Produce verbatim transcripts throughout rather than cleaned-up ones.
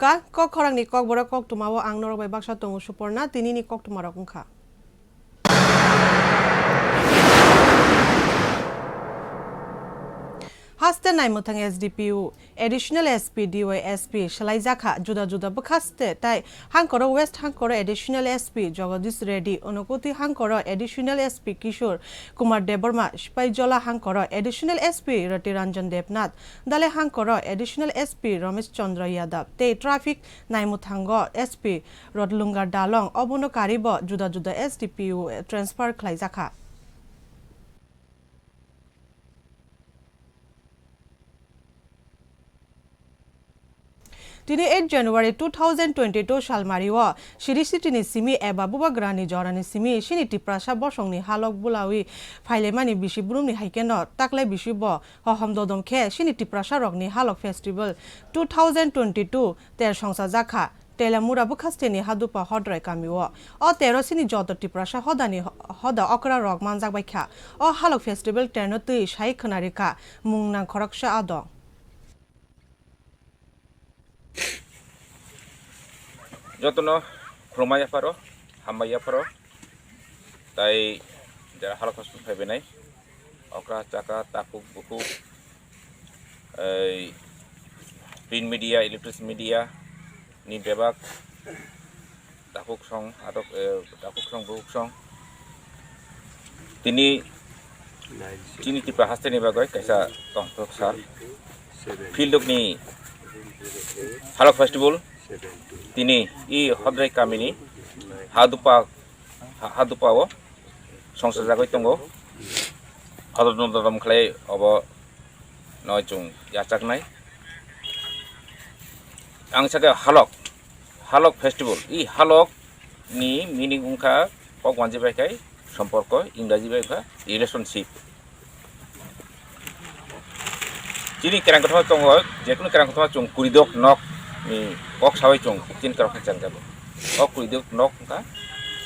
Ka, kok khorangni kokborok koktwmao ang norok bai baksa tongo Suporna, tinini koktwmarok wngkha. Haste naimwthang S D P O, Additional S P, D Y S P swlaijakha, juda juda bwkhaste tai Hangkoro West Hangkoro Additional S P Jagadish Reddy, Unakoti Hangkoro Additional S P Kishore Kumar Debbarma, Sipaijala Hangkoro Additional S P Rati Ranjan Debnath, Dale Hangkoro Additional S P Ramesh Chandra Yadav tei Traffic naimwthango S P Rodlungar Dalong, obono karibo juda juda S D P O transfer khlaijakha. Tini eight January two thousand twenty-two salmario Siri City ni simi eba Bubagrani jorani simi sini Tiprasa bosongni halok bulawi phailaimani bisi brumni haikeno taklai bisi bo hohom dodom khe sini Tiprasa rokni halok festival two thousand twenty-two ter songsa jakha. Telamura bwkhasteni Hadupa Hodrai kamio. O tero sini joto Tiprasa hodani hoda okra rok manjak bai kha. O halok festival terno twi sai khwnari kha, mung nang khoroksa adong. Jotono khulumai yapharo, hambai yapharo, tai jara halok hospital phaibainai, okra chaka takhuk bukhuk, ei, print media, electronic media ni bebak takhuk song, adok, eh, takhuk song, bukhuk song. Tini chini Tipra hasteni bagwi kaisa tongthok sal. Philukni Halok Festival tini i Hodrai kamini Hadupa, ha-, Hadupa o songsa jagwi tongo. Hodor nodor khlai obo noi chwng yachaknai. Ang sakhe halok, halok festival, i halok ni meaning wngkha kok wanji bai khai somporko, Ingraji bai wngkha relationship. Chini kerang kothoma tongo, jekunu kerang kothoma chwng kuridok nok ni kok sawi chwng chini kerang khe chang jabo. O kuridok nok wngkha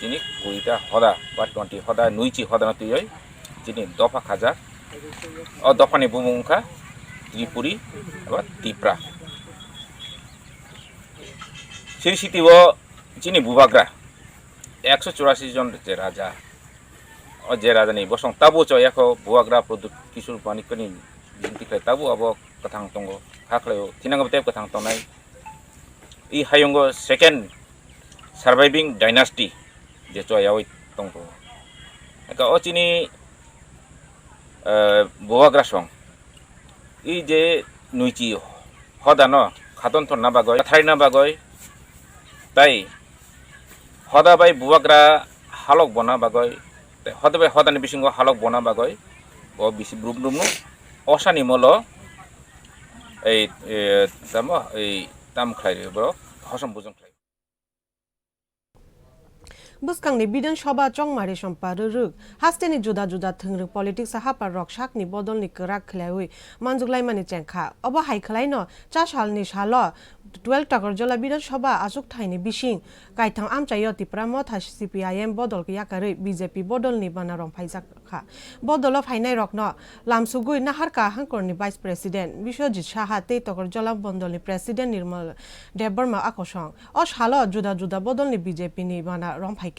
chini kurita hoda ba twenty hoda, nuichi hoda no twiwi chini dopha khajak. O dophani bumung wngkha Tripuri eba Tipra. Siri City o chini bubagra ekso churasi jon je raja. O je raja ni bosong tabu cho yakho bubagra Pradyut Kishore Manikya ni jinti khlai tabu abo kwthang tongo. Hakhlai o thinang bo tei kwthang tongnai. I hayungo second surviving dynasty je choyawi tongkho. Eka o chini, eh, bubagra song. I je nuichi hodano khaton thonna bagwi, thraina bagwi, tai hoda bai bubagra halok bona bagwi, tai hoda bai hodani bisingo halok bona bagwi, o bisi brum brum no osani molo ei, eh, tamo ei tam khlai borok hosom bujong khlai. Bwskangni Bidhan Sabha chongmari sompa rwrwk, hasteni juda juda thwngrwk politics hapar rok sakni bodolni kwrak khlaiwi manjuklaimani chengkha. Obo hai khwlaino cha salni salo twelve Takarjala Bidhan Sabha achukthaini bising kaithang amchaio Tipra Motha C P I M bodol yakarwi B J P bodolni bana romphaijak kha. Bodolo phainairokno lamsugwi naharkha Hangkorni Vice President Biswajit Saha tei Takarjala Mondolni President Nirmal Debbarma akosong. O salo juda juda bodolni B J P ni bana romphaikha.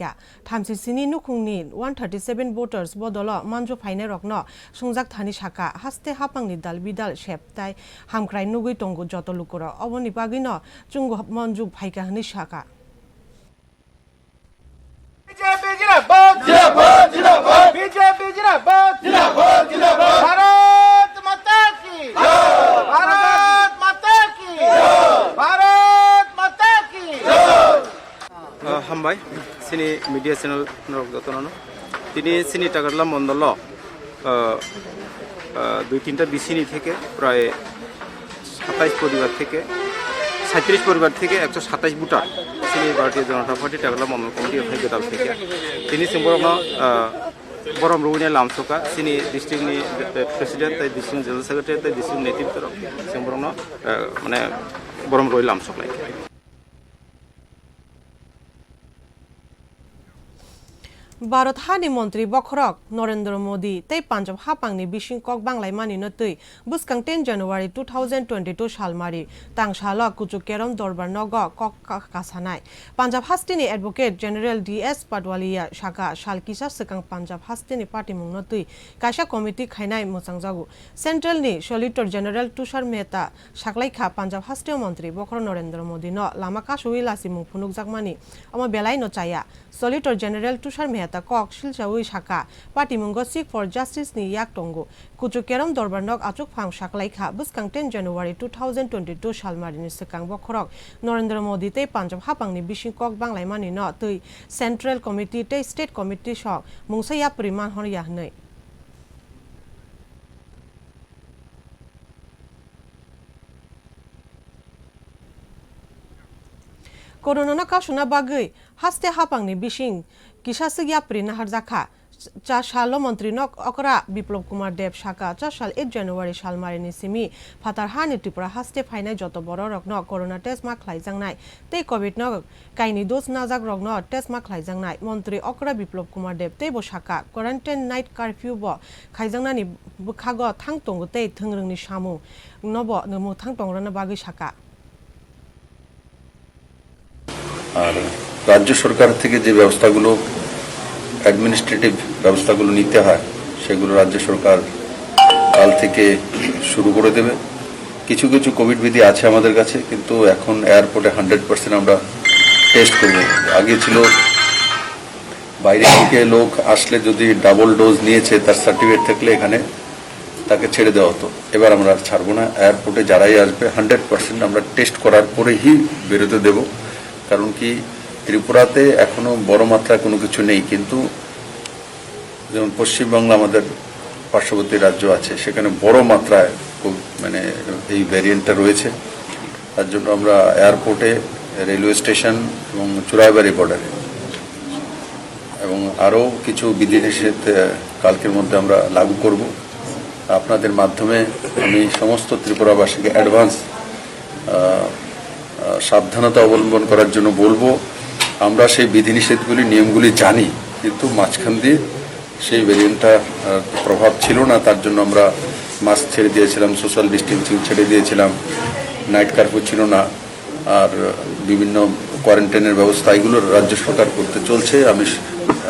Thamchi sini nukhungni one thirty seven voters bodolo manju phainairokno swngjak thani sakha, haste hapangni dal bidal sep tai hamkrai nugwi tongo joto lukurok. Oboni bagwino chwngno manju phaikha hwnwi sakha. B J P zindabad! Zindabad, zindabad! B J P zindabad! Zindabad, zindabad! Bharat Mata ki! Jai! Bharat Mata ki! Jai! Bharat Mata ki! Jai! Ah, hambai, chini media channel norok jotono. Tini chini Takarjala mondolo ah, ah, dui tinta bisini theke prai satais poribar theke, saitris poribar theke ekso satais voter chini Bharatiya Janata Party Takarjala Mondol Committee o phai gwdal theke. Tini chwng borokno, ah, borom rwina lamsoka chini district ni, eh, president tei district general secretary tei district netritwo rok chwng borokno, eh, mane borom rwi lamsok lai. Bharat hani montri bokhorok Narendra Modi tei Punjab haphangni bising kok banglaimani no twi bwskang ten January two thousand twenty-two salmari tang salo Kuchuk Kerom Dorbar nogo kok ka-, kasanai. Punjab hasteni Advocate General D S Patwalia saka sal kisa swkang Punjab hasteni patimung no twi kaisa committee khainai mwchangjago. Central ni Solicitor General Tushar Mehta saklaikha Punjab hasteo montri bokhorok Narendra Modi no lama kasui lachimung phunukjakmani omo belai no chaya. Solicitor General Tushar Mehta kok silchaui saka, patimungo Sikh for Justice ni yak tongo. Kuchuk Kerom Dorbar nok achukphang saklaikha, bwskang ten January two thousand twenty-two salmarini swkang bokhorok Narendra Modi tei Punjab haphangni bising kok banglaimani no twi Central Committee tei State Committee sok mungsa yapri manhor ya hwnwi. Corona no kasuna bagwi haste haphangni bising kisa swk yapri naharjakha. Cha salo montri nok okra Biplab Kumar Deb saka, cha sal eight January salmarini simi phatar hani Tripura haste phainai joto bororokno corona test ma khlaijaknai tei covid no kaini dose najakrokno test ma khlaijaknai. Montri okra Biplab Kumar Deb teibo saka, quarantine night curfew bo khaijaknani bwkhago thang tongo tei thwngrwngni samung nobo mwthang tongrwna bagwi saka. আর রাজ্য সরকার থেকে যে ব্যবস্থাগুলো, অ্যাডমিনিস্ট্রেটিভ ব্যবস্থাগুলো নিতে হয়, সেগুলো রাজ্য সরকার কাল থেকে শুরু করে দেবে। কিছু কিছু কোভিড বিধি আছে আমাদের কাছে, কিন্তু এখন এয়ারপোর্টে হান্ড্রেড পার্সেন্ট আমরা টেস্ট করব। আগে ছিল বাইরে থেকে লোক আসলে যদি ডাবল ডোজ নিয়েছে তার সার্টিফিকেট থাকলে এখানে তাকে ছেড়ে দেওয়া হতো। এবার আমরা আর ছাড়বো না। এয়ারপোর্টে যারাই আসবে হান্ড্রেড পার্সেন্ট আমরা টেস্ট করার পরেই বেরোতে দেব। কারণ কি, ত্রিপুরাতে এখনো বড় মাত্রায় কোনো কিছু নেই, কিন্তু যেমন পশ্চিমবাংলা আমাদের পার্শ্ববর্তী রাজ্য আছে, সেখানে বড় মাত্রায় কো-, মানে এই ভ্যারিয়েন্টটা রয়েছে। তার জন্য আমরা এয়ারপোর্টে, রেলওয়ে স্টেশন এবং চুড়াইবাড়ি বর্ডারে এবং আরও কিছু বিধিনিষেধ, আহ, কালকের মধ্যে আমরা লাগু করব। আপনাদের মাধ্যমে আমি সমস্ত ত্রিপুরাবাসীকে অ্যাডভান্স, আহ, আহ, সাবধানতা অবলম্বন করার জন্য বলবো। আমরা সেই বিধিনিষেধগুলি, নিয়মগুলি জানি, কিন্তু মাঝখান দিয়ে সেই ভেরিয়েন্টটা, আহ, প্রভাব ছিল না, তার জন্য আমরা মাস্ক ছেড়ে দিয়েছিলাম, সোশ্যাল ডিস্টেন্সিং ছেড়ে দিয়েছিলাম, নাইট কারফিউ ছিল না। আর বিভিন্ন কোয়ারেন্টাইনের ব্যবস্থা, এগুলো রাজ্য সরকার করতে চলছে। আমি স-,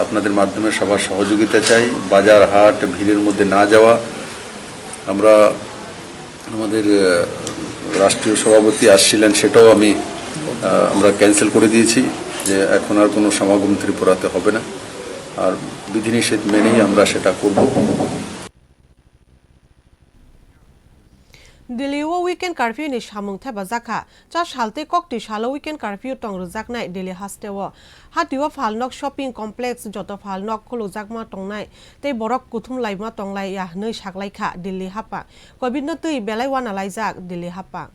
আপনাদের মাধ্যমে সবার সহযোগিতা চাই। বাজার, হাট, ভিড়ের মধ্যে না যাওয়া। আমরা, আমাদের, আহ, রাষ্ট্রীয় সভাপতি আসছিলেন, সেটাও আমি, আহ, আমরা ক্যান্সেল করে দিয়েছি, যে এখন আর কোনো সমাগম ত্রিপুরাতে হবে না। আর বিধিনিষেধ মেনেই আমরা সেটা করব। Delhi o weekend curfew ni samung thepajak kha. Cha sal tei koktwi salo weekend curfew tong rwjaknai Delhi haste o. Hatio phalnok, shopping complex, joto phalnok khulukjakma tongnai tei borok kuthum laima tonglai ya hwnwi saklai kha Delhi haphang. Covid no twi belai uanalaijak Delhi haphang.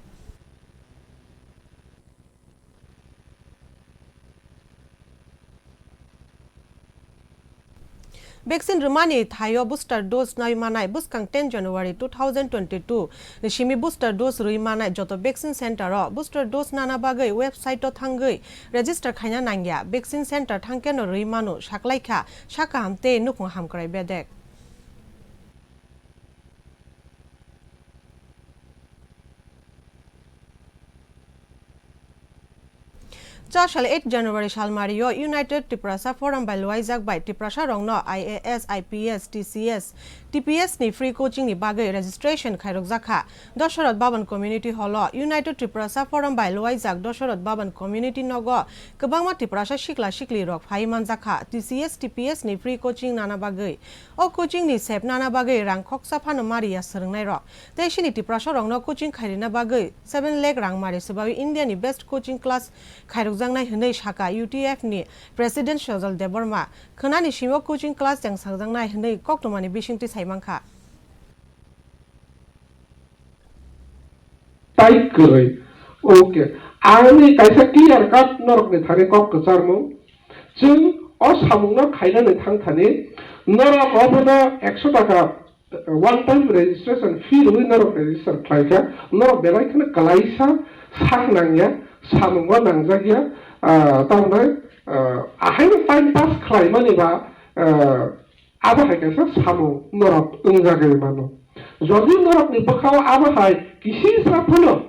Vaccine rwmani thaio booster dose nai manai bwskang ten January two thousand twenty-two ni simi booster dose rwi manai joto vaccine center o booster dose nana bagwi website o thangwi register khaina nangya. Vaccine center thangkhe no rwi mano, saklaikha sak kaham tei nukhung hamkrai bedek. Cha sal eight January salmario United Tiprasa Forum bai luaijak bai Tiprasa rokno I A S, I P S, T C S, T P S ni free coaching ni bagwi registration khairokjak kha. Dasarath Bhavan Community Hall o United Tiprasa Forum bai luaijak Dasarath Bhavan Community nogo kwbangma Tiprasa sikla sikli rok phai manjak kha T C S, T P S ni free coaching nana bagwi. O coaching ni sep nana bagwi rang khoksa phano mariya swrwngnairok. Tei chini Tiprasarokno coaching khairina bagwi seven lakh rang mari swbawi India ni best coaching class khairokjaknai hwnwi sakha U T F ni President Sojal Debbarma. Khwnani simi o coaching class chengsajaknai hwnwi koktwmani bisingtwi saimankha. Type kwrwi. Okay. Ani kaisa clear cut norokni thani kok kwcharmung. Chwng o samungno khainani thangthani norok obono ekso taka one time registration fee rwwi norok register khlaikha, norok belai kheno kwlaisa sak nangya, samungo nangjakya, ah, tamni, ah, ahaino time pass khlaimani ba, Ah, abo hai kaisa samung norok wngjagwi mano. Jodi norokni bwkhao abo hai kisisa phano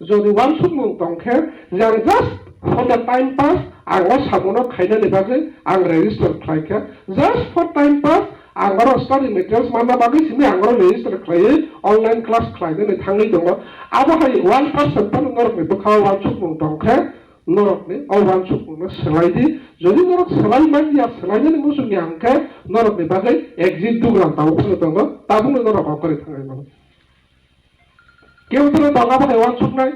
jodi uansukmung tongkhe, je ang just for the time pass ang o samungno khainani bagwi ang register khlaikha, just for time pass ang oro study materials manna bagwi simi ang oro register khlaiwi online class khlainani thangwi tongo. Abo hai one percent phano norokni bwkhao uansukmung tongkhe, norokni o uansukmungno swlai di. Jodi norok swlai man ya, swlainani muchungya hwnkhe norokni bagwi exit dugram tabuk phano tongo, tabukno norok okorwi thangnai mano. Kebo phano tongo abo hai uansuknai.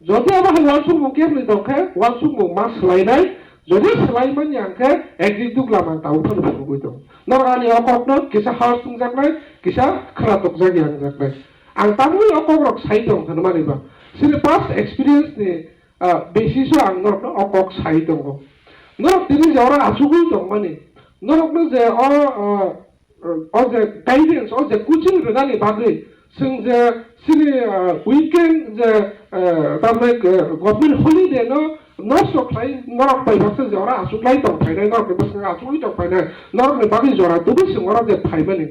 Jodi abo hai uansukmung keboni tongkhe, uansukmung ma swlainai. Jodi swlai man ya hwnkhe exit dugram ang tabuk phano phunugwi tongo. Norok ani o kokno kisa hao swngjaknai, kisa khwna tokjak ya wngjaknai. Ang tamni o kokrok sai tong hwnmani ba. Chini past experience ni, ah, basis o ang norokno o kok sai tongo. Norok tini je oro achugwi tongmani, norokno je o, ah, o je guidance, o je coaching rwnani bagwi chwng je chini, ah, weekend je, ah, tamni, ah, government holiday no nosto khlai norok bai baksa je oro achuklai tong phainai, norokni bwskango achugwi tong phainai, norokni bagwi jora tubui chwng oro je phaimani.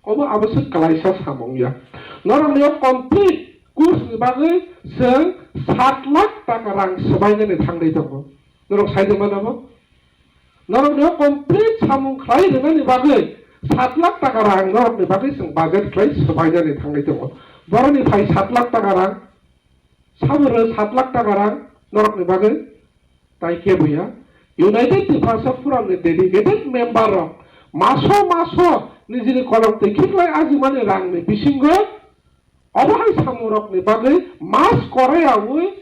Obo abo se kwlaisa samung ya. Norokni o complete course ni bagwi chwng sat lakh taka rang swbainani thangwi tongo. Norok sai tongma nabo? Norokni o complete samung khlai rwnani bagwi sat lakh taka rang norokni bagwi chwng budget khlai swbainani thangwi tongo. Boroni phai sat lakh taka rang, sabo rw sat lakh taka rang norokni bagwi. Tai kebo ya, United Tiprasa Forum ni dedicated member rok maso maso nijini kolom twi khiklai ajimani rang ni bisingo obo hai samung rok ni bagwi mas korai awi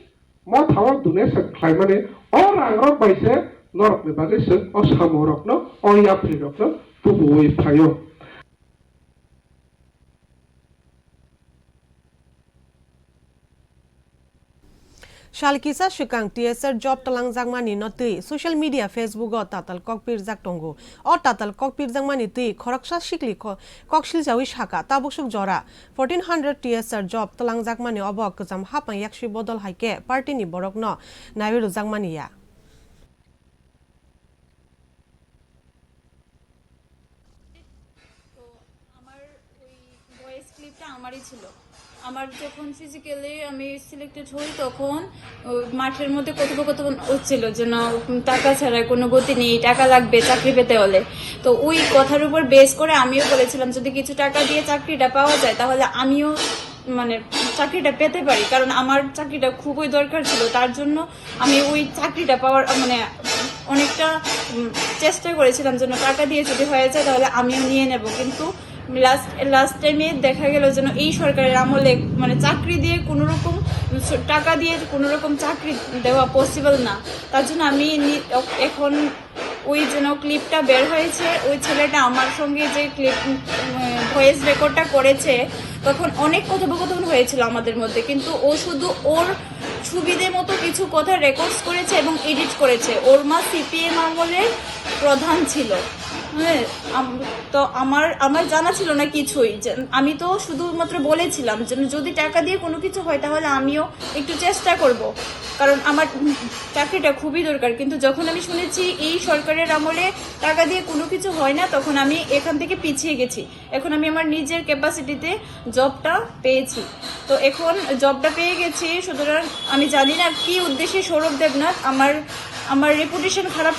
motha o donation khlaimani o rang rok bai se norok ni bagwi se o samung rok no o yapri rok no tubu wi phaio. Sal kisa swkang T S R job twlangjakmani no twi social media Facebook o tatal kok pirjak tongo. O tatal kok pirjakmani twi khoroksa sikli ko-, kok siljawi saka, tabuk swk jora fourteen hundred T S R job twlangjakmani obo kwcham hapang yaksi bodol hai khe party ni borok no naiwi rwjakmani ya. তো আমার ওই ভয়েস ক্লিপটা আমারই ছিল। আমার যখন ফিজিক্যালি আমি সিলেক্টেড হই, তখন ওই মাঠের মধ্যে কথোপকথন হচ্ছিল যে না, উম, টাকা ছাড়া কোনো গতি নেই, টাকা লাগবে চাকরি পেতে হলে। তো ওই কথার উপর বেস করে আমিও বলেছিলাম, যদি কিছু টাকা দিয়ে চাকরিটা পাওয়া যায়, তাহলে আমিও, মানে, চাকরিটা পেতে পারি, কারণ আমার চাকরিটা খুবই দরকার ছিল। তার জন্য আমি ওই চাকরিটা পাওয়ার, মানে, অনেকটা, উম, চেষ্টা করেছিলাম যেন টাকা দিয়ে যদি হয়ে যায় তাহলে আমিও নিয়ে নেব, কিন্তু লাস্ট, লাস্ট টাইমে দেখা গেল যেন এই সরকারের আমলে, মানে, চাকরি দিয়ে কোনো রকম, টাকা দিয়ে কোনো রকম চাকরি দেওয়া পসিবল না। তার জন্য আমি নি-, এখন ওই যেন ক্লিপটা বের হয়েছে, ওই ছেলেটা আমার সঙ্গে যে ক্লিপ, উম, ভয়েস রেকর্ডটা করেছে, তখন অনেক কথোপকথন হয়েছিল আমাদের মধ্যে, কিন্তু ও শুধু ওর সুবিধে মতো কিছু কথা রেকর্ডস করেছে এবং এডিট করেছে। ওর মা সিপিএম আমলের প্রধান ছিল। হ্যাঁ, আম-, তো আমার, আমার জানা ছিল না কিছুই, যে আমি তো শুধুমাত্র বলেছিলাম যে যদি টাকা দিয়ে কোনো কিছু হয় তাহলে আমিও একটু চেষ্টা করব, কারণ আমার চাকরিটা খুবই দরকার। কিন্তু যখন আমি শুনেছি এই সরকারের আমলে টাকা দিয়ে কোনো কিছু হয় না, তখন আমি এখান থেকে পিছিয়ে গেছি। এখন আমি আমার নিজের ক্যাপাসিটিতে জবটা পেয়েছি। তো এখন জবটা পেয়ে গেছি, সুতরাং আমি জানি না কি উদ্দেশ্যে সৌরভ দেবনাথ আমার, আমার রেপুটেশন খারাপ।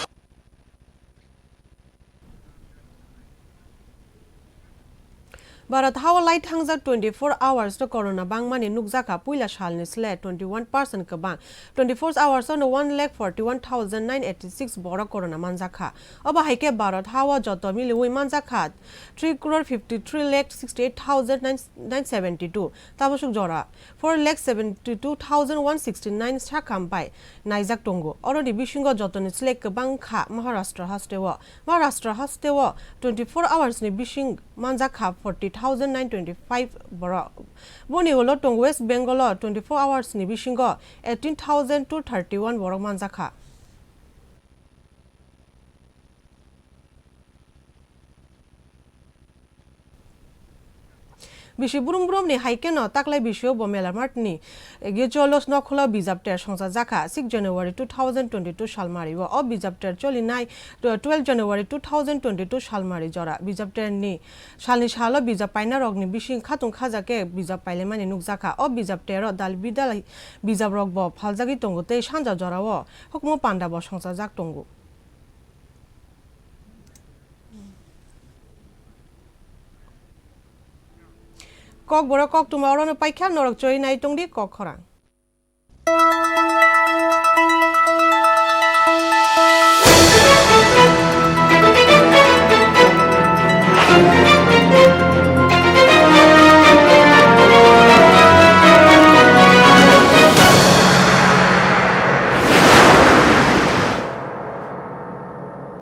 Bharat hao lai thangjak twenty-four hours to corona bangmani nukjakha, puila salni sle twenty-one percent kwbang, twenty-four hours ono one lakh forty-one thousand nine eighty-six borok corona manjakha. Obo hai khe Bharat hao joto miliwi manjakha three crore fifty-three lakh sixty-eight thousand nine seventy-two, tabasuk jora four lakh seventy-two thousand one sixty-nine sakam bai naijak tongo. Oroni bisingo jotoni slek kwbang kha Maharashtra hasteo. Maharashtra hasteo twenty-four hours ni bising manjak kha forty thousand nine twenty-five borok. Boni ulo tongo West Bengal o twenty-four hours ni bisingo eighteen thousand two thirty-one borok manjak kha. Bisi brum brum ni hai kheno taklai bisio bo Mela Mart ni Gecholos nokholo bijap ter songcha jakha, six January two thousand twenty-two salmari o. O bijap ter choli nai twelve January two thousand twenty-two salmari jora. Bijap ter ni salni salo bijap paina rok ni bising khatung khaja khe bijap pailaimani nukjakha. O bijap ter o dal bidal bijap rok bo phaljagwi tongo tei sanja jora o hukumu panda bo songcha jak tongo. Kokborok koktwma orono paikha, norok choi nai tongdi kok khorang.